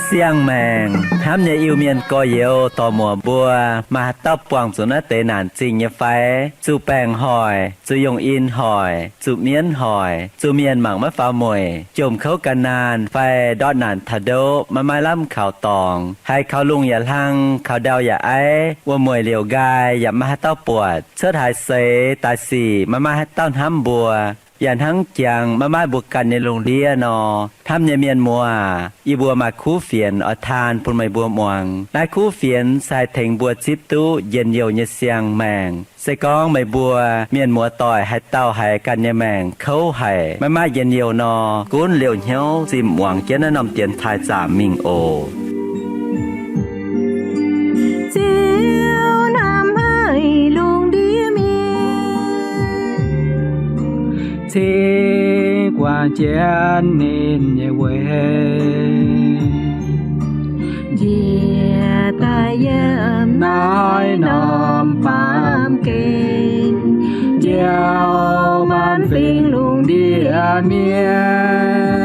Siang-maengc hnamv nyei Iu-Mienh gorx-youz dorc-muoc mbuo, maaih haaix dauh buangh zuqc naaiv deix naanc zingh nyei fai? Zuqc baengc hoic, zuqc yungh in hoic, zuqc mienv hoic, zuqc mienh mangc maiv faaux mueic, jomc kouv gan naanh fai ndortv naanc taux ndoqv maiv maaih lamh kaux dorngx, haiz kaux lungh yaac hlang, kaux ndau yaac aiv, wuom-mueic liouc nqaai yaac maiv maaih haaix dauh buatc, cuotv haaix seix daaih sic maiv maaih haaix dauh hnamv mbuo, yaac hnangv jangx maiv maaih mbuo ganh nyei lungh ndiev nor, hnamv nyei mienh muoz aac, yie mbuo maaih kuv fienx oix taan bun meih mbuo muangx. Naaiv kuv fienx se haih tengx mbuo zipv duqv njien-youh nyei siang-maengc. Se gorngv meih mbuo mienh muoz-doic haaix dauh haiz ganh nyei maengc kouv haic, maiv maaih njien-youh nor, gunv liouh hnyouv zinh muangx jienv naaiv norm dienx taaih zaamc mingh oc. Ziouv hnamv haic lungh ndiev mienh, cingx guangc jienv ninh nyei weic, njiec daaih yiem naaiv norm baamh gen, njoux maanc fingx lungh ndiev mienh.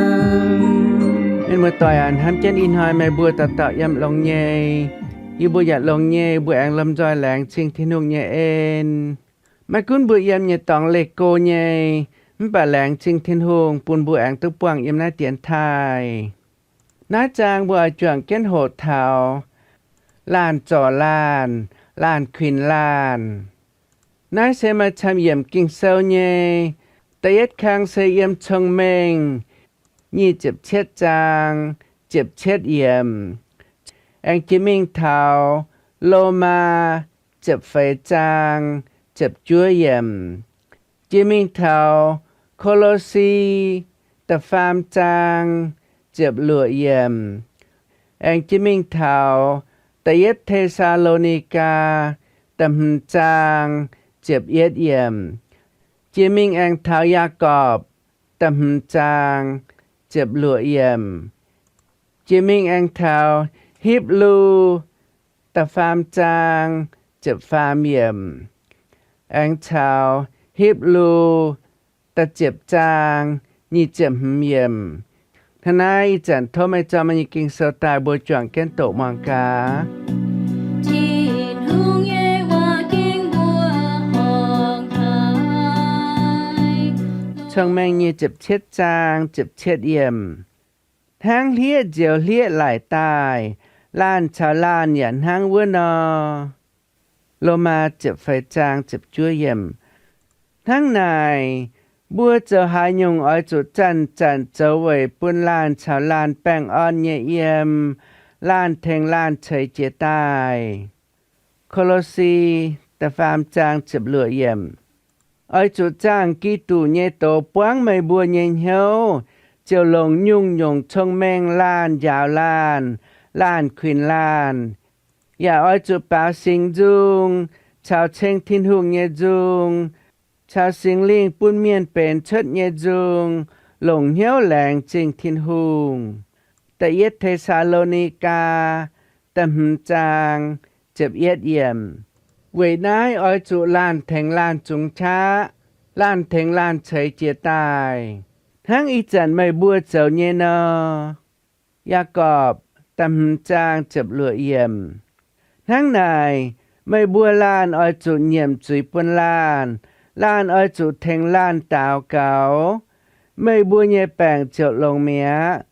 Mienh muoz-doic aac, hnamv jienv ih hnoi meih mbuo dauh dauh yiem longx nyei, yie mbuo yaac longx nyei, mbuo aengx lomh nzoih laengz zingh Tin-Hungh nyei en. Maiv gunv mbuo yiem nyei dorngx leih go nyei, mv baac laengz zingh Tin-Hungh bun mbuo aengx duqv buangh yiem naaiv dienx taaih. Naaiv zaang mbuo oix juangc jienv hoqc taux laanh zorc laanh, laanh kuinx laanh. Naaiv se maaih camv yiemc Ging-Sou nyei. Da'yietv kang se yiem Cong-Mengh nyic ziepc cietv zaang ziepc cietv yiemc, aengx jiex mingh taux Lomaa ziepc feix zaang ziepc juov yiemc, jiex mingh taux Ko^lo^si da'faam zaang ziepc luoqc yiemc, aengx jiex mingh taux da'yietv Te^saa^lo^ni^gaa da'hmz zaang ziepc yietv yiemc, jiex mingh aengx taux Yaagorpc da'hmz zaang ziepc luoqc yiemc, jiex mingh aengx taux Hipv^lu da'faam zaang ziepc faam yiemc, aengx caux Hipv^lu da'ziepc zaang nyic ziepc hmz yiemc. Hnangv naaiv ih zanc tov meih zorqv meih nyei Ging-Sou daaih, mbuo juangc jienv doqc muangx gaax. Tin-Hungh nyei waac-ging mbuo horngc haic. Cong-Mengh nyic ziepc cietv zaang ziepc cietv yiemc. Hnangv hlieqv nzioux hlieqv laic daaih, laanh caux laanh yaac hnangv wuov nor. Lomaa ziepc feix zaang ziepc juov yiemc. Hnangv naaic, mbuo zoux haaix nyungc oix zuqc zanc-zanc zoux weic bun laanh caux laanh baengh orn nyei yiem, laanh tengx laanh ceix jiez daaih. Ko^lo^si da'faam zaang ziepc luoqc yiemc. Oix zuqc zaangh Giduc nyei doz buangv meih mbuo nyei hnyouv, ziouc longc nyungc-nyungc cong-mengh laanh njaaux laanh, laanh kuinx laanh. Yaac oix zuqc baaux singx nzung, caux ceng Tin-Hungh nyei nzung, caux Singx Lingh bun mienh benx cuotv nyei nzung, longc hnyouv laengz zingh Tin-Hungh. Da'yietv Te^saa^lo^ni^gaa da'hmz zaang ziepc yietv yiemc. Weic naaiv oix zuqc laanh tengx laanh zungx qaqv, laanh tengx laanh ceix jiez daaih, hnangv ih zanc meih mbuo zoux nyei nor. Yaagorpc da'hmz zaang ziepc luoqc yiemc. Hnangv naaic, meih mbuo laanh oix zuqc nyiemc zuiz bun laanh. Laanh oix zuqc tengx laanh daux gaux, meih mbuo nyei baengc ziouc longx mi'aqv.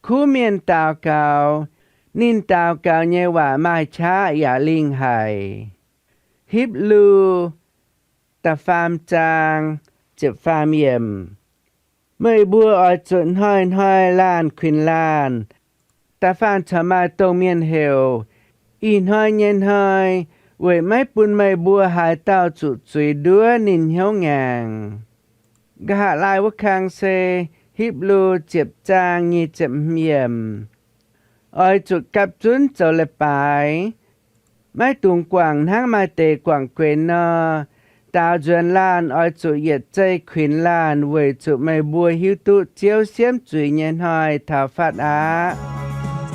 Kuv mienh daux gaux, ninh daux gaux nyei waac maaih qaqv yaac lingh haic. Hipv^lu da'faam zaang ziepc faam yiemc. Meih mbuo oix zuqc hnoi-hnoi laanh kuinx laanh. Da'faanh corc maaih dongh mienh heuc, Ih hnoi nyei hnoi, weic maiv bun meih mbuo haaix dauh zuqc zuiz nduov ninh hnyouv ngaengc. Nqa'haav laai wuov kang se Hipv^lu ziepc zaang nyic ziepc hmz yiemc. Oix zuqc gapv zunv zoux leiz-baaix, maiv dungx guangc hnangv maaih deix guangc guenx nor. Daaux nzuonx laanh oix zuqc yietc zei kuinx laanh, weic zuqc meih mbuo hiuv duqv Ziouv siemv zuiz nyei hnoi taux fatv aqv.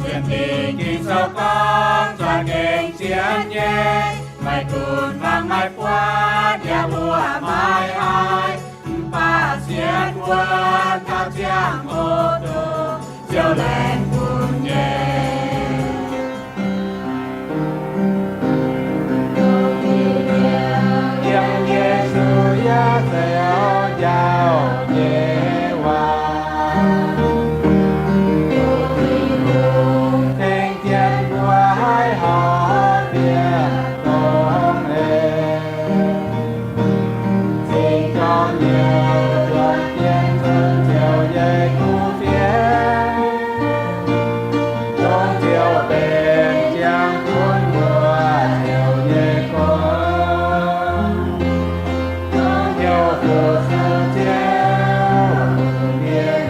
Sienx Fingx Ging-Sou gorngv, zuangx gengh sienx nyei, maiv gunv hmuangx maiv buatc, yaac mbuoqc maiv haih, mv baac sienx wuov dauh ziangh hoc dongh Ziouv laengz bun nyei. Yiem Yesu yaac zoux njaaux nyei waac. Tengx jienv mbuo haih horpc bieqc dongh eix. Zingh jorm nyei zuotc jienv zunh Ziouv nyei kuv fienx. Dongh Ziouv benx ziangh bun mbuo Ziouv nyei gorn. Dongh Ziouv fu-sux Ziouv, mbuo mienh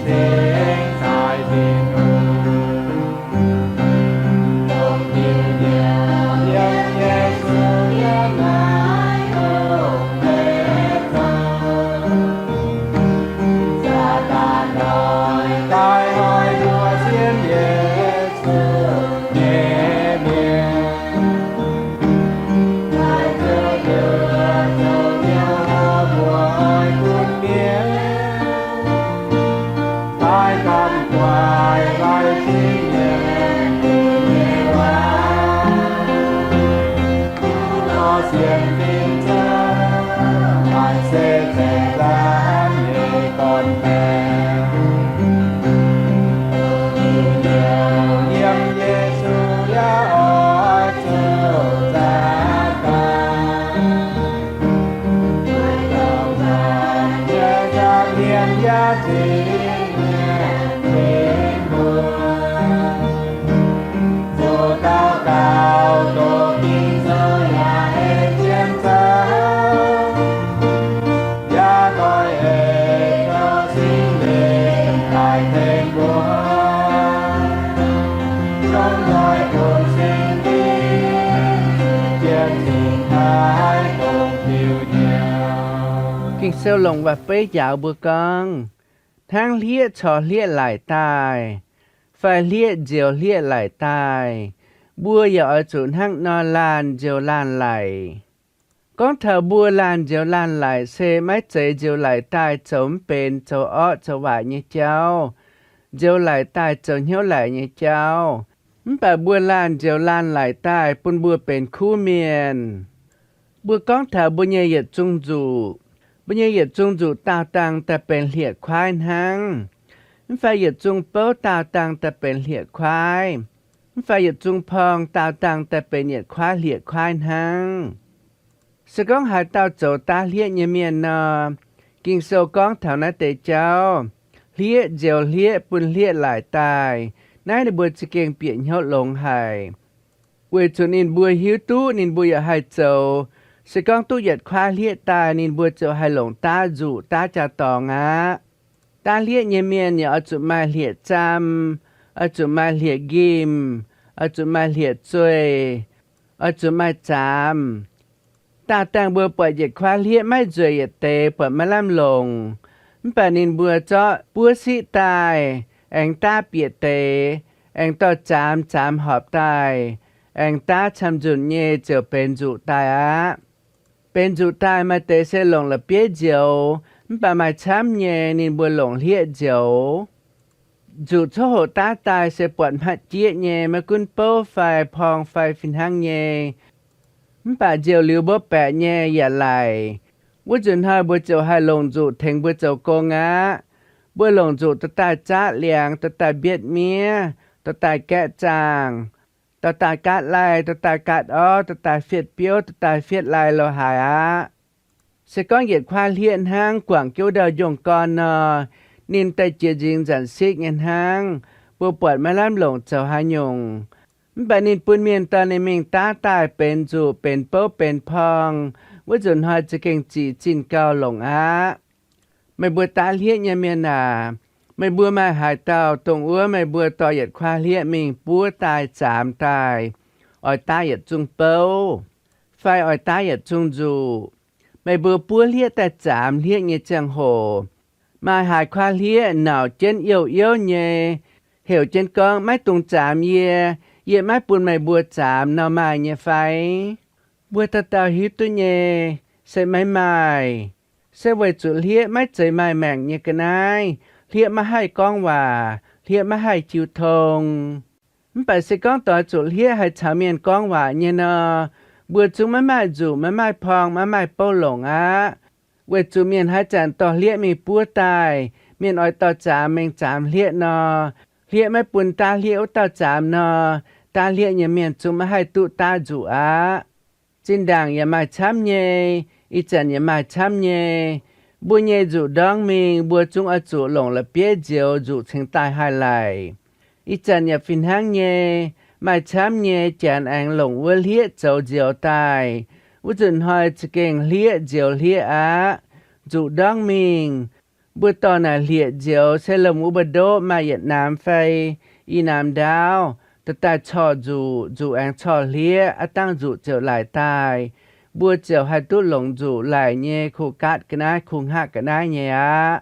cingx daaih zinh lungh. Dongh diuh njoux yiem Yesu yiem naaiv lungh ndeic zoux. Saadaan lorz daaih hnoi mbuo sienx Yesu nyei mienh. Daaih zoux nduoh zoux hnyouv mbuo oix gunv mienh. Daaih gamh guaix laih sin nyei waac. Nor sienx fim zouv, maaih se zeiz laanh nyei gorn-baeqc. Yiem Yesu yaac oix zuqc zaah daaih. Yie zaah mienh yaac zinh mienh zinh mbuo. Zoux daux gaux doqc Ging-Sou yaac ei jienv zouv. Yaac doix eix douh Singx Lingh daaih tengx mbuo. Zungv doix bun Singx Lingh jienv cingx taaih dongh diuh njoux. Ging-Sou longc waac-beiv njaaux mbuo gorngv, hnangv hlieqv corc hlieqv laaic daaih, fai hlieqv njoux hlieqv laaic daaih, mbuo yaac oix zuqc hnangv nor laanh njoux laanh laaic. Gorngv taux mbuo laanh njoux laanh laaic se maiv zeiz njoux laaic daaih zoux mv benx, zoux orqv zoux waaic nyei jauv, njoux laaic daaih zoux hnyouv laaic nyei jauv. Mv baac mbuo laanh njoux laanh laaic daaih bun mbuo benx kuv mienh. Mbuo gorngv taux mbuo nyei yietc zungh nzuqc, mbuo nyei yietc zungh nzuqc daauh dangh daaih benx hlieqv-kuaaiv hnangv. Mv fai yietc zungh bouv daauh dangh daaih benx hlieqv-kuaaiv. Mv fai yietc zungh porng daauh dangh daaih benx yietc kuaaiv hlieqv-kuaaiv hnangv. Se gorngv haaix dauh zoux daav hlieqv nyei mienh nor, Ging-Sou gorngv taux naaiv deix jauv, hlieqv njoux hlieqv bun hlieqv laaic daaih, naaiv ninh mbuo za'gengh bieqc hnyouv longx haic. Weic zuqc ninh mbuo hiuv duqv ninh mbuo yaac haih zoux, se gorngv duqv yietc kuaaiv hlieqv daaih ninh mbuo ziouc haih longc daav nzuqc daav jaa-dorngx aqv. Daav hlieqv nyei mienh yaac oix zuqc maaih hlieqv-zaam, oix zuqc maaih hlieqv-nqimh, oix zuqc maaih hlieqv-zueih, oix zuqc maaih zaamz. Daauh dangh mbuo buatc yietc kuaaiv hlieqv maiv nzueic yietc deix, buatc maiv lamh longc. Mv baac ninh mbuo zorqv buov siqv daaih, aengx daav bieqc deix, aengx dorh zaamz, zaamz horpc daaih, aengx daav camv-nzunc nyei ziouc benx nzuqc daaih aqv. Benx nzuqc daaih maaih deix se longc la'bieiv njoux, mv baac maaih camv nyei ninh mbuo longc hlieqv njoux. Nzuqc coqv hoqc daav daaih se buatc hmatv jieqv nyei, maiv gunv bouv fai porng fai fih hnangv nyei. Mv baac njoux liuz mbopv baeqc nyei yaac laaic. Wuov nzunc hnoi mbuo ziouc haih longc nzuqc tengx mbuo zoux gong aqv. Mbuo longc nzuqc dorh daaih zaatv liangx, dorh daaih mbietv miev, dorh daaih gaeqv zaangh, dorh daaih gaatv laih, dorh daaih gaatv orv, dorh daaih fietv biouv, dorh daaih fietv laih lo haaix aqv. Se gorngv yietc kuaaiv hlieqv hnangv guangc jienv wuov ndau njongh gorn nor, ninh daaih jiex nzingx nzanc-sikv nyei hnangv, mbuo buatc maiv lamh longc zoux haaix nyungc. Mv baac ninh bun mienh dorh ninh mingh daav daaih benx nzuqc, benx bouv, benx porng, wuov nzunc hnoi za'gengh ziqc zinh gauh longc aqv. Meih mbuo daav hlieqv nyei mienh aac, meih mbuo maaih haaix dauh dongh wuov meih mbuo dorh yietc kuaaiv hlieqv mingh buov daaih zaamx daaih, oix daav yietc zungh bouv, fai oix daav yietc zungh nzuqc? Meih mbuo buov hlieqv daaih zaamx hlieqv nyei ziangh hoc, maaih haaix kuaaiv hlieqv nauc jienv youh youh nyei, heuc jienv gorngv, Maiv dungx zaamx yie. Yie maiv bun meih mbuo zaamx nor maaih nyei fai? Mbuo dauh dauh hiuv duqv nyei, se maiv maaih. Se weic zuqc hlieqv maiv zeiz maaih maengc nyei ga'naaiv. Hlieqv maiv haih gorngv waac, hlieqv maiv haih jiu tong. Mv baac se gorngv doix zuqc hlieqv haih caux mienh gorngv waac nyei nor, mbuo zungv maiv maaih nzuqc, maiv maaih porng, maiv maaih bouv longc aqv. Weic zuqc mienh haaix zanc dorh hlieqv mingh buov daaih, mienh oix dorh zaamx mingh zaamx hlieqv nor, hlieqv maiv bun daav hlieqv wuov dauh zaamx nor, daav hlieqv nyei mienh zungv maiv haih duqv daav nzuqc aqv. Zinh ndaangc yaac maaih camv nyei, ih zanc yaac maaih camv nyei. Mbuo nyei nzuqc ndorngv mingh, mbuo zungv oix zuqc longc la'bieiv nzioux nzuqc cingx daaih haih laic. Ih zanc yaac fih hnangv nyei, maaih camv nyei janx aengx longc wuov hlieqv zoux nzioux daaih. Wuov nzunc hnoi za'gengh hlieqv nzioux hlieqv aqv. Nzuqc ndorngv mingh, mbuo dorh naaic hlieqv nzioux se lomh wuov mbu'ndoqv maaih yietc naamx fai i naamx ndaauv, dorh daaih corc nzuqc, nzuqc aengx corc hlieqv, aav dangh nzuqc ziouc laic daaih. Mbuo ziouc haih duqv longc nzuqc laic nyei kuh gaatv ga'naaiv, kuh hngaqv ga'naaiv nyei aqv.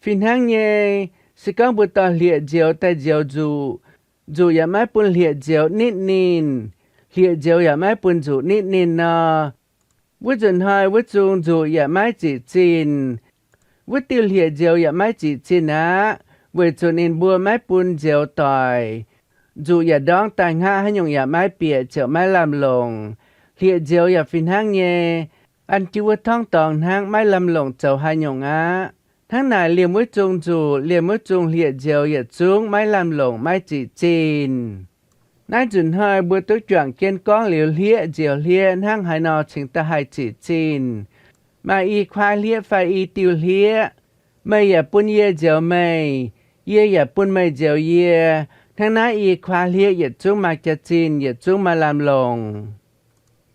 Fih hnangv nyei, se gorngv mbuo dorh hlieqv nzioux daaih nzioux nzuqc, nzuqc yaac maiv bun hlieqv nzioux nitv ninh, hlieqv nzioux yaac maiv bun nzuqc nitv ninh nor, wuov nzunc hnoi wuov zung nzuqc yaac maiv ziqc zinh. Wuov diuh hlieqv nzioux yaac maiv ziqc zinh aqv, weic zuqc ninh mbuo maiv bun nzioux doic. Nzuqc yaac ndorngv daaih hngaqv haaix nyungc yaac maiv bieqc, ziouc maiv lamh longc. Hlieqv nzioux yaac fih hnangv nyei, an jienv wuov torngv dorngx hnangv, maiv lamh longc zoux haaix nyungc aqv. Hnangv naaic, liemh wuov zung nzuqc, liemh wuov zung hlieqv nzioux yietc zungv maiv lamh longc, maiv ziqc zinh. Naaiv nzunc hnoi mbuo duqv juangc jienv gorngv liuz hlieqv nzioux hlieqv hnangv haaix nor cingx daaih haih ziqc zinh. Maaih i kuaaiv hlieqv fai i diuh hlieqv? Meih yaac bun yie nzioux meih, yie yaac bun meih nzioux yie. Hnangv naaiv i kuaaiv hlieqv yietc zungv maaih jaax-zinh, yietc zungv maaih lamh longc.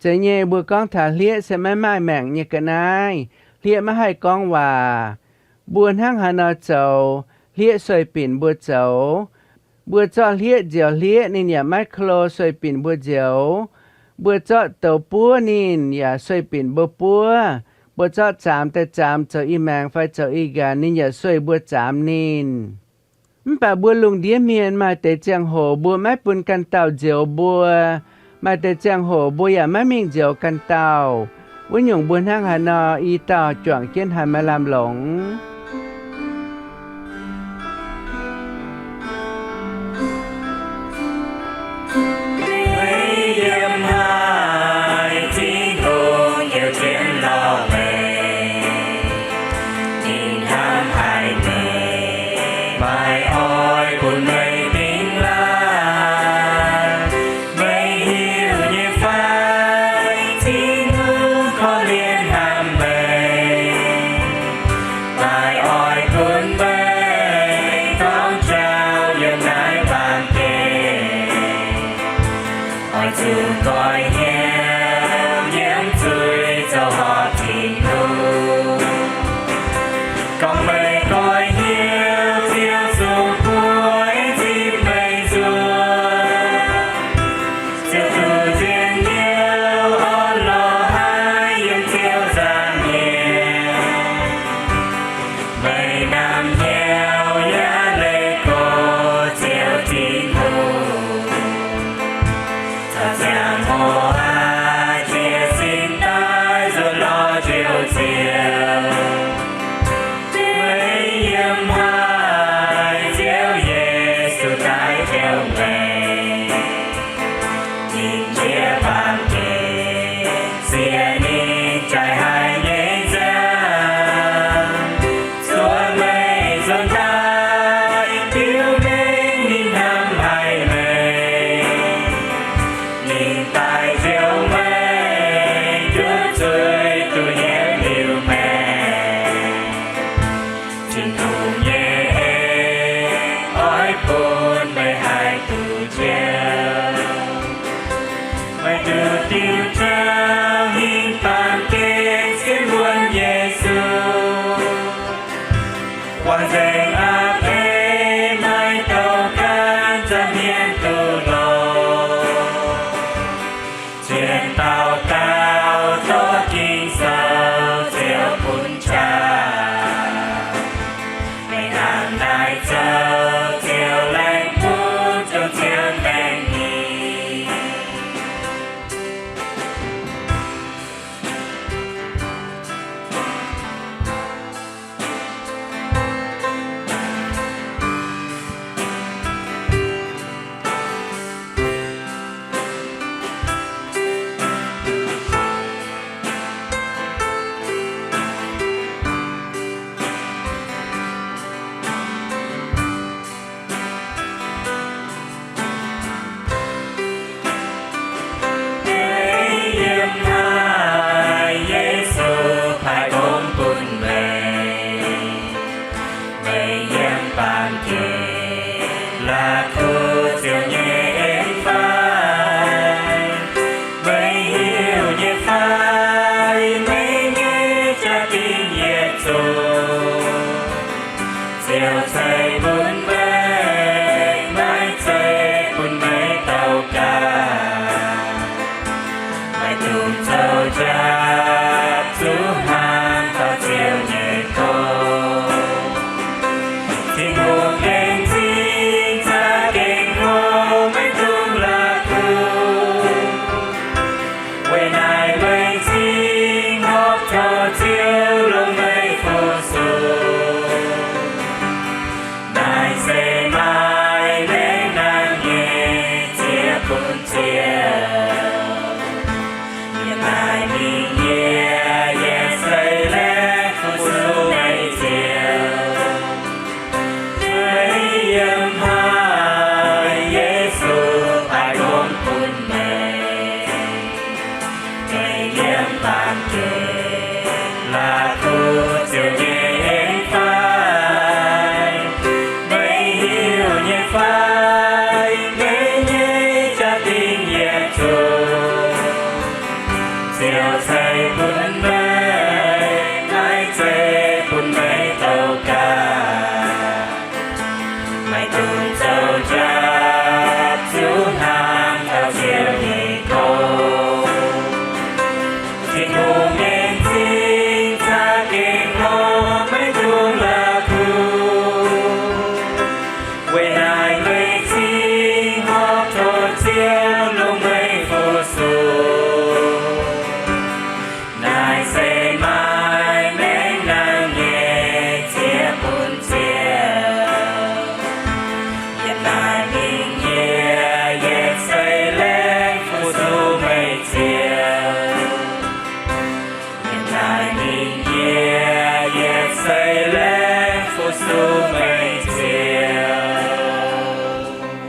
Zeiz nyei, mbuo gorngv taux hlieqv se maiv maaih maengc nyei ga'naaiv. Hlieqv maiv haih gorngv waac. Mbuo hnangv haaix nor zoux, hlieqv sueih binc mbuo zoux. Mbuo zorqv hlieqv nzioux hlieqv, ninh yaac maiv klo sueih binc mbuo nzioux. Mbuo zorqv douz buov ninh yaac sueih binc mbuo buov. Mbuo zorqv zaamx daaih zaamx zoux i maengx fai zoux i nqanx, ninh yaac sueih mbuo zaamx ninh. Mv baac mbuo lungh ndiev mienh maaih deix ziangh hoc mbuo maiv bun ganh dauh nzioux mbuo. Maaih deix ziangh hoc mbuo yaac maiv mingh nzioux ganh dauh. Wuov nyungc mbuo hnangv haaix nor i dauh juangc jienv haih maaih lamh longc. Oix zuqc goix hnyouv yiem zuiz zoux horpc Tin-Hungh. Gorngv meih goix hnyouv, Ziouv zungv bueix zipv meih nzuonx. Ziouv duqv nziex hnyouv orn-lorqc haiv yiem Ziouv nzangc nyei. Meih namx hnyouv yaac leih gox Ziouv Tin-Hungh. Caux ziangh hoc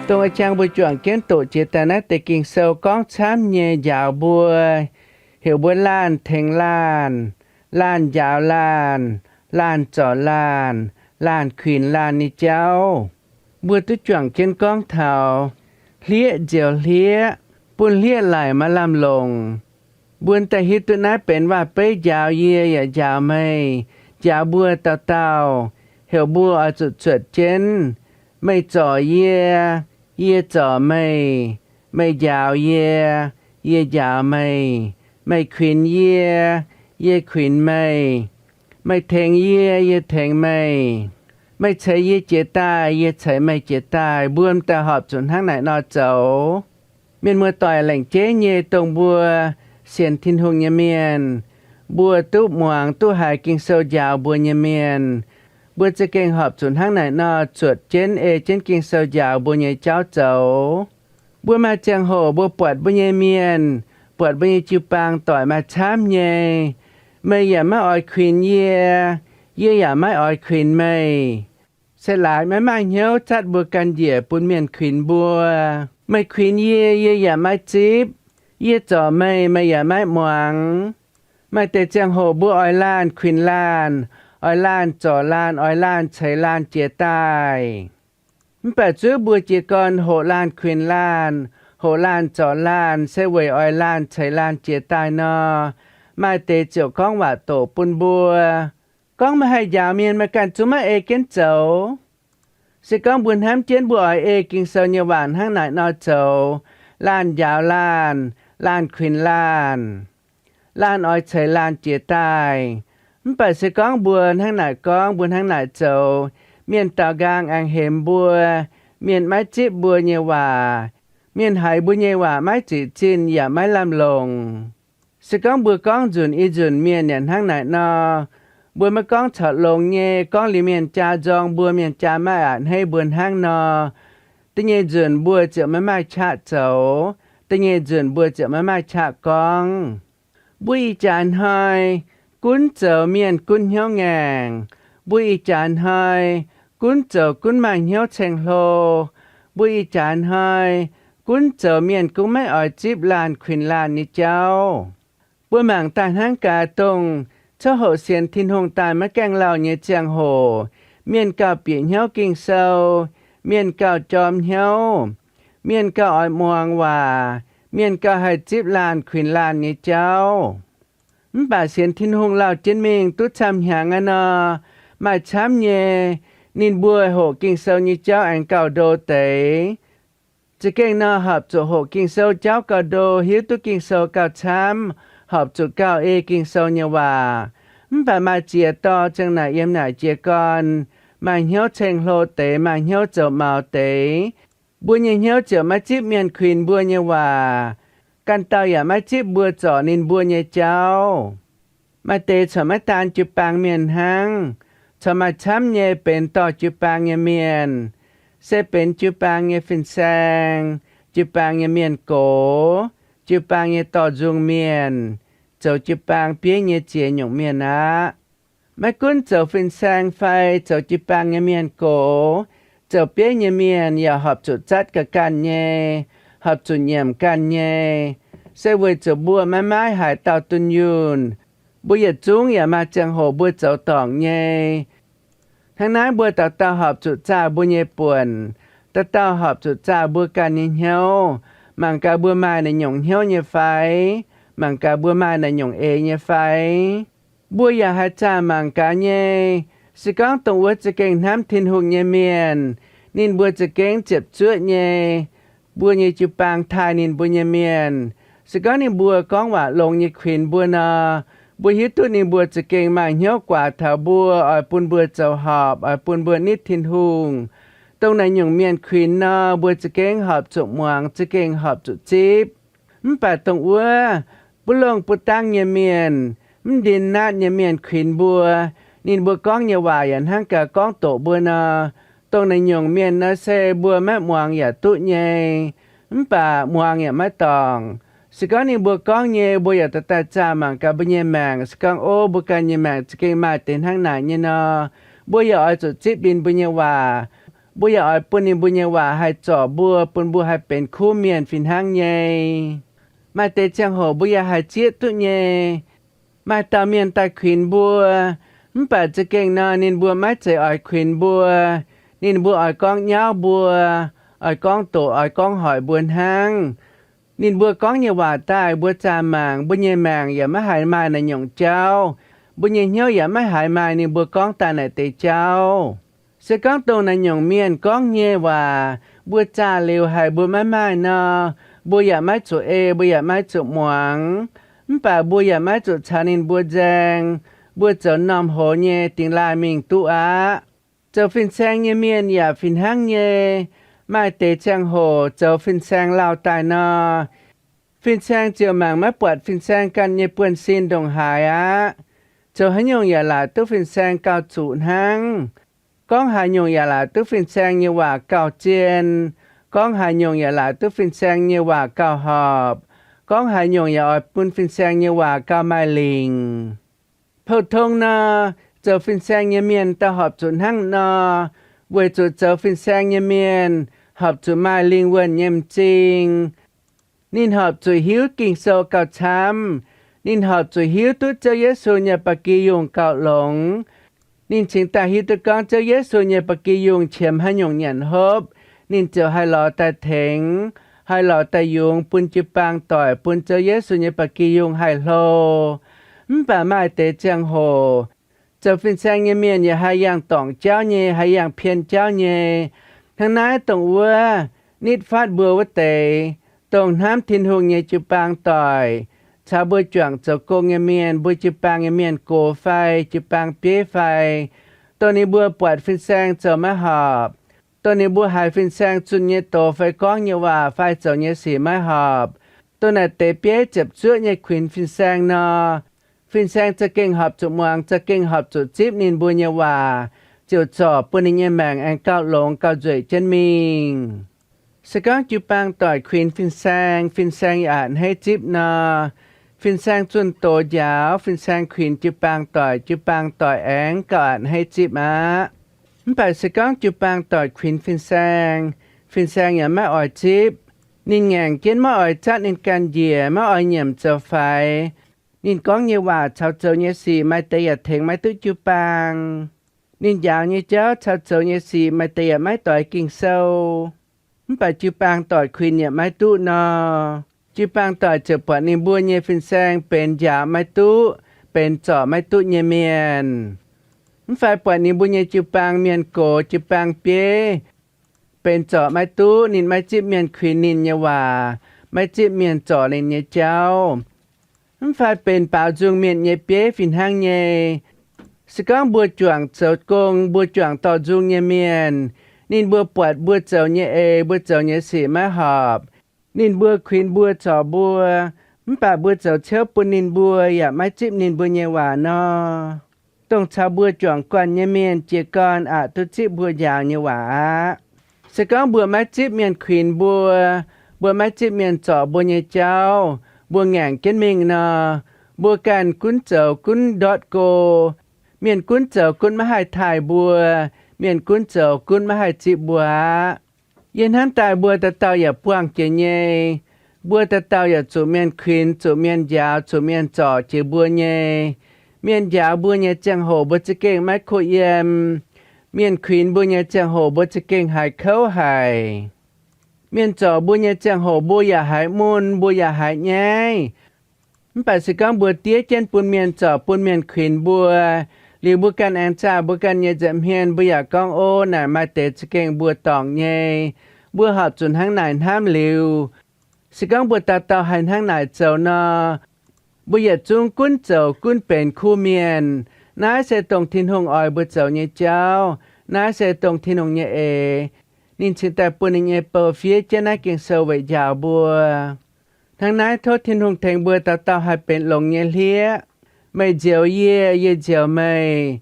Dongh a'jang mbuo juangc jienv doqc jiex daaih naaiv deix Ging-Sou gorngv camv nyei njaaux mbuo, heuc mbuo laanh tengx laanh, laanh njaaux laanh, laanh zorc laanh, laanh kuinx laanh nyei jauv. Mbuo duqv juangc jienv gorngv taux hlieqv nzioux hlieqv, bun hlieqv-laaic maaih lamh longc. Mbuo daaih hiuv duqv naaiv benx waac-beiv njaaux yie yaac njaaux meih, njaaux mbuo dauh dauh, heuc mbuo oix zuqc zuotc jienv. Meih zorc yie, yie zorc meih. Meih njaaux yie, yie njaaux meih. Meih kuinx yie, yie kuinx meih. Meih tengx yie, yie tengx meih. Meih ceix yie jiez daaih, yie ceix meih jiez daaih. Mbuo m'daaih horpc zuqc hnangv naaic nor zoux. Mienh muoz-doic, laengz jeiv nyei dongh mbuo sienx Tin-Hungh nyei mienh, mbuo duqv muangx duqv haiz Ging-Sou njaaux mbuo nyei mienh, mbuo za'gengh horpc zuqc hnangv naaic nor zuotc jienv ei jienv Ging-Sou njaaux mbuo nyei jauv zoux. Mbuo maaih ziangh hoc mbuo buatc mbuo nyei mienh, buatc mbuo nyei jiu-baang doic maaih camv nyei, meih yaac maiv oix kuinx yie, yie yaac maiv oix kuinx meih. Se laaix maiv maaih hnyouv zatv mbuo ganh njiec bun mienh kuinx mbuo. Meih kuinx yie, yie yaac maiv zipv. Yie zorc meih, meih yaac maiv muangx. Maaih deix ziangh hoc mbuo oix laanh kuinx laanh, oix laanh zorc laanh, oix laanh ceix laanh jiez daaih. Mv baac zuov mbuo jiez gorn hoqc laanh kuinx laanh, hoqc laanh zorc laanh se weic oix laanh ceix laanh jiez daaih nor, maaih deix ziouc gorngv waac doqc bun mbuo, gorngv, meih haih njaaux mienh meih ganh zungv maiv ei jienv zoux. Se gorngv mbuo hnamv jienv mbuo oix ei Ging-Sou nyei waac hnangv naaic nor zoux, laanh njaaux laanh, laanh kuinx laanh, laanh oix ceix laanh jiez daaih. Mv baac se gorngv mbuo hnangv naaic gorngv, mbuo hnangv naaic zoux, mienh daaux nqaang aengx hemx mbuo, mienh maiv zipv mbuo nyei waac, mienh haiz mbuo nyei waac maiv ziqc zinh yaac maiv lamh longc. Se gorngv mbuo gorngv nzunc i nzunc mienh yaac hnangv naaic nor, mbuo maiv gorngv corc longx nyei, gorngv liuz mienh jaa nzorng mbuo, mienh jaa maiv a'hneiv mbuo hnangv nor, da'nyeic nzunc mbuo ziouc maiv maaih qaqv zoux, da'nyeic nzunc mbuo ziouc maiv maaih qaqv gorngv. Mbuo ih jaax hnoi gunv zoux mienh gunv hnyouv ngaengc. Mbuo ih jaax hnoi gunv zoux gunv maaih hnyouv ceng-hlo. Mbuo ih jaax hnoi gunv zoux mienh gunv maiv oix zipv laanh kuinx laanh nyei jauv. Mbuo mangc daaih hnangv gaax dongh coqv hoqc sienx Tin-Hungh daaih maiv gaengh lauh nyei ziangh hoc, mienh gauh bieqc hnyouv Ging-Sou, mienh gauh jorm hnyouv, mienh gauh oix muangx waac, mienh gauh haih zipv laanh kuinx laanh nyei jauv. Mv baac sienx Tin-Hungh lauh jienv mingh duqv camv hnyangx aqv nor, maaih camv nyei, ninh mbuo hoqc Ging-Sou nyei jauv aengx gauh ndo deix. Za'gengh nor, horpc zuqc hoqc Ging-Sou jauv gauh ndo, hiuv duqv Ging-Sou gauh camv, horpc zuqc gauh ei Ging-Sou nyei waac. Mv baac maaih ziex dorh ziang naaic yiem naaic jiez gorn, maaih hnyouv ceng-hlo deix, maaih hnyouv zoux maux deix. Mbuo nyei hnyouv ziouc maiv zipv mienh kuinx mbuo nyei waac. Ganh dauh yaac maiv zipv mbuo zorc ninh mbuo nyei jauv. Maaih deix corc maiv daan jiu-baang mienh hnangv, corc maaih camv nyei benx dorh jiu-baang nyei mienh, se benx jiu-baang nyei fin-saeng, jiu-baang nyei mienh gox, jiu-baang nyei dorh nzung mienh, zoux jiu-baang bieiv nyei ziex nyungc mienh aqv. Maiv gunv zoux fin-saeng fai zoux jiu-baang nyei mienh gox, zoux bieiv nyei mienh yaac horpc zuqc zatv ga'ganh nyei, horpc zuqc nyiemc ganh nyei, se weic zuqc mbuo maiv maaih haaix dauh dunh yunh. Mbuo yietc zungv yaac maaih ziangh hoc mbuo zoux dorngc nyei. Hnangv naaiv mbuo dauh dauh horpc zuqc zaah mbuo nyei buonc, dauh dauh horpc zuqc zaah mbuo ganh nyei hnyouv, mangc gaax mbuo maaih naaiv nyungc hnyouv nyei fai, mangc gaax mbuo maaih naaiv nyungc eix nyei fai. Mbuo yaac haih zaah mangc gaax nyei. Se gorngv dongh wuov za'gengh hnamv Tin-Hungh nyei mienh, ninh mbuo za'gengh ziepc zuoqv nyei, mbuo nyei jiu-baang taaih ninh mbuo nyei mienh. Se gorngv ninh mbuo gorngv waac longx nyei kuinx mbuo nor, mbuo hiuv duqv ninh mbuo za'gengh maaih hnyouv guaax taux mbuo, oix bun mbuo zoux horpc, oix bun mbuo nitv Tin-Hungh. Dongh naaiv nyungc mienh kuinx nor, mbuo za'gengh horpc zuqc muangx, za'gengh horpc zuqc zipv. Mv baac dongh wuov buv longh buv dangv nyei mienh, mv ndin naatv nyei mienh kuinx mbuo, ninh mbuo gorngv nyei waac yaac hnangv gaax gorngv doqc mbuo nor, dongh naaiv nyungc mienh nor se mbuo maiv muangx yaac duqv nyei, mv baac muangx yaac maiv dorngc. Se gorngv ninh mbuo gorngv nyei, mbuo yaac dorh daaih zaah mangc gaax mbuo nyei maengc. Se gorngv, o, mbuo ganh nyei maengc za'gengh maaih deix hnangv naaic nyei nor, mbuo yaac oix zuqc zipv ninh mbuo nyei waac. Mbuo yaac oix bun ninh mbuo nyei waac haih zorc mbuo, bun mbuo haih benx kuv mienh fih hnangv nyei. Maaih deix ziangh hoc mbuo yaac haih zieqv duqv nyei. Maaih dauh mienh daaih kuinx mbuo, mv baac za'gengh nor ninh mbuo maiv zeiz oix kuinx mbuo. Ninh mbuo oix gorngv nyauv mbuo, oix gorngv doqc, oix gorngv hoic mbuo hnangv. Ninh mbuo gorngv nyei waac daaih mbuo zaah mangc, mbuo nyei maengc yaac maiv haiz maaih naaiv nyungc jauv. Mbuo nyei hnyouv yaac maiv haiz maaih ninh mbuo gorngv daaih naaic deix jauv. Se gorngv dongh naaiv nyungc mienh gorngv nyei waac mbuo zaah liuz haic mbuo maiv maaih nor, mbuo yaac maiv zuqc ei, mbuo yaac maiv zuqc muangx. Mv baac mbuo yaac maiv zuqc caux ninh mbuo nzaeng. Mbuo zoux m'normh hoz nyei dingx laaih mingh duqv aqv. Zoux fin-saeng nyei mienh yaac fih hnangv nyei. Maaih deix ziangh hoc zoux fin-saeng lauh daaih nor, fin-saeng ziouc mangc maiv buatc fin-saeng ganh nyei buonv-sin ndongc haaix aqv. Zoux haaix nyungc yaac laaic duqv fin-saeng gauh zuqc hnangv. Gorngv haaix nyungc yaac laaic duqv fin-saeng nyei waac gauh zien. Gorngv haaix nyungc yaac laaic duqv fin-saeng nyei waac gauh horpc. Gorngv haaix nyungc yaac oix bun fin-saeng nyei waac gauh maaih lingc. Pou-tong nor, zoux fin-saeng nyei mienh daaih horpc zuqc hnangv nor, weic zuqc zoux fin-saeng nyei mienh horpc zuqc maaih lingh wuonh nyei m'zing. Ninh horpc zuqc hiuv Ging-Sou gauh camv. Ninh horpc zuqc hiuv duqv Ziouv Yesu nyei ba'gi yungh gauh longx. Ninh cingx daaih hiuv duqv gorngv Ziouv Yesu nyei ba'gi yungh qiemx haaix nyungc nyanc hopv, ninh ziouc haih lorz daaih tengx, haih lorz daaih yungz bun jiu-baang doic, bun Ziouv Yesu nyei ba'gi yungh haih hlo. Mv baac maaih deix ziangh hoc zoux fin-saeng nyei mienh yaac haaix yangh dorngc jauv nyei, haaix yangh pien jauv nyei. Hnangv naaiv dongh wuov nitv fatv mbuo wuov deix, dongh hnamv Tin-Hungh nyei jiu-baang doic, caux mbuo juangc zoux gong nyei mienh, mbuo jiu-baang nyei mienh gox fai jiu-baang bieiv fai, dongh ninh mbuo buatc fin-saeng zoux maiv horpc, dongh ninh mbuo haiz fin-saeng zunh nyei doz fai gorngv nyei waac fai zoux nyei sic maiv horpc, dongh naaic deix bieiv ziepc zuoqv nyei kuinx fin-saeng nor, fin-saeng za'gengh horpc zuqc muangx, za'gengh horpc zuqc zipv ninh mbuo nyei waac, ziouc zorc bun ninh nyei maengc aengx gauh longx gauh nzueic jienv mingh. Se gorngv jiu-baang doic kuinx fin-saeng, fin-saeng yaac a'hneiv zipv nor, fin-saeng zunh doz njaaux, fin-saeng kuinx jiu-baang doic, jiu-baang doic aengx gauh a'hneiv zipv aqv. Mv baac se gorngv jiu-baang doic kuinx fin-saeng, fin-saeng yaac maiv oix zipv. Ninh ngaengc jienv maiv oix zatv ninh ganh njiec, maiv oix nyiemc zoux faix. Ninh gorngv nyei waac caux zoux nyei sic maaih deix yaac tengx maiv duqv jiu-baang. Ninh njaaux nyei jauv caux zoux nyei sic maaih deix yaac maiv doix Ging-Sou. Mv baac jiu-baang doic kuinx yaac maiv duqv nor, jiu-baang doic ziouc buatc ninh mbuo nyei fin-saeng benx njaaux maiv duqv, benx zorc maiv duqv nyei mienh. Mv fai buatc ninh mbuo nyei jiu-baang mienh gox, jiu-baang bieiv, benx zorc maiv duqv, ninh maiv zipv mienh kuinx ninh nyei waac, maiv zipv mienh zorc ninh nyei jauv. Mv fai benx baaux nzung mienh nyei bieiv fih hnangv nyei. Se gorngv mbuo juangc zoux gong, mbuo juangc dorh nzung nyei mienh, ninh mbuo buatc mbuo zoux nyei eix, mbuo zoux nyei sic maiv horpc, ninh mbuo kuinx mbuo, zorc mbuo, mv baac mbuo zoux ciouv bun ninh mbuo yaac maiv zipv ninh mbuo nyei waac nor, dongh caux mbuo juangc guanh nyei mienh jiez gorn aqc duqv zipv mbuo njaaux nyei waac aqv. Se gorngv mbuo maiv zipv mienh kuinx mbuo, mbuo maiv zipv mienh zorc mbuo nyei jauv, mbuo ngaengc jienv mingh nor, mbuo ganh gunv zoux gunv ndortv go. Mienh gunv zoux gunv maiv haih taaih mbuo. Mienh gunv zoux gunv maiv haih zipv mbuo aqv. Yie hnamv daaih mbuo dauh dauh yaac buangh jiex nyei. Mbuo dauh dauh yaac zuqc mienh kuinx, zuqc mienh njaaux, zuqc mienh zorc jiex mbuo nyei. Mienh njaaux mbuo nyei ziangh hoc mbuo za'gengh maiv kuh yiem. Mienh kuinx mbuo nyei ziangh hoc mbuo za'gengh haiz kouv haic. Mienh zorc mbuo nyei ziangh hoc mbuo yaac haiz mun, mbuo yaac haiz nyaiv. Mv baac se gorngv mbuo diev jienv bun mienh zorc, bun mienh kuinx mbuo, liuz mbuo ganh aengx zaah mbuo ganh nyei nza'hmien, mbuo yaac gorngv, Ov, naaic maaih deix za'gengh mbuo dorngc nyei. Mbuo horpc zuqc hnangv naaic hnamv liuz. Se gorngv mbuo dauh dauh haih hnangv naaic zoux nor, mbuo yietc zungv gunv zoux gunv benx kuv mienh. Naaiv se dongh Tin-Hungh oix mbuo zoux nyei jauv. Naaiv se dongh Tin-Hungh nyei eix. Ninh cingx daaih bun ninh nyei bou fiev jienv naaiv Ging-Sou weic njaaux mbuo. Hnangv naaiv tov Tin-Hungh tengx mbuo dauh dauh haih benx longx nyei hlieqv. Meih nzioux yie, yie nzioux meih.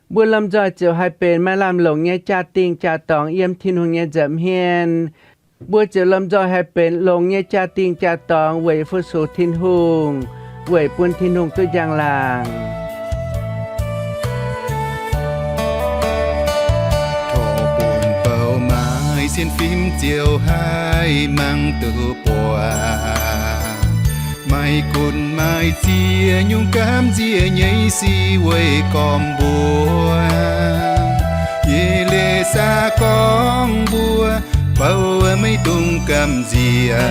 Mbuo lomh nzoih ziouc haih benx maaih lamh longc nyei jaa-dingh jaa-dorngx yiem Tin-Hungh nyei nza'hmien. Mbuo ziouc lomh nzoih haih benx longx nyei jaa-dingh jaa-dorngx weic fu-sux Tin-Hungh, weic bun Tin-Hungh duqv njang-laangc. Tov bun bou Sienx fim ziouc haih mangc duqv buatc, maaih gunv maaih ziex nyungc gamh nziex nyei sic weih gormx mbuo. Yie leiz-saax gorngv mbuo, bouh meih dungx gamh nziex.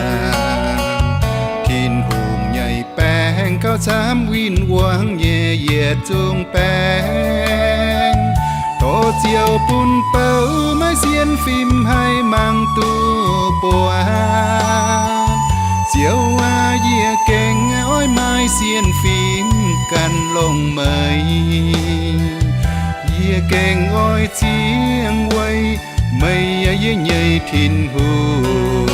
Tin-Hungh nyei baeng gauh camv win-wangv nyei yietc zungv baeng. Dorh ziouc bun bouh maiv sienx fim haih mangc duqv buatc. Ziouv aac, yie gengh oix maaih sienx fim gan longx meih. Yie gengh oix ziangh weic meih, yie nyei Tin-Hungh.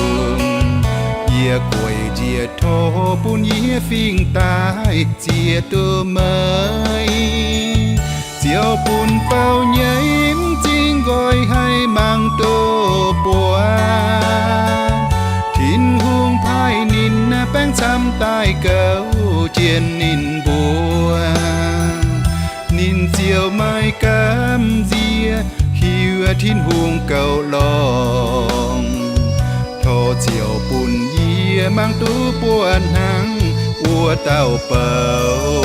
Yie gueic njiec tov bun yie fingx daaih ziex duqv meih. Ziouv bun bouh nyei m'zing nqoi haih mangc duqv buatc. Tin-Hungh paaiv ninh baeng camv daaih gouv jienv ninh mbuo. Ninh ziouc maaih gamh nziex hiuv Tin-Hungh goux longx. Tov ziouc bun yie mangc duqv buatc hnangv wuov dauh bouh.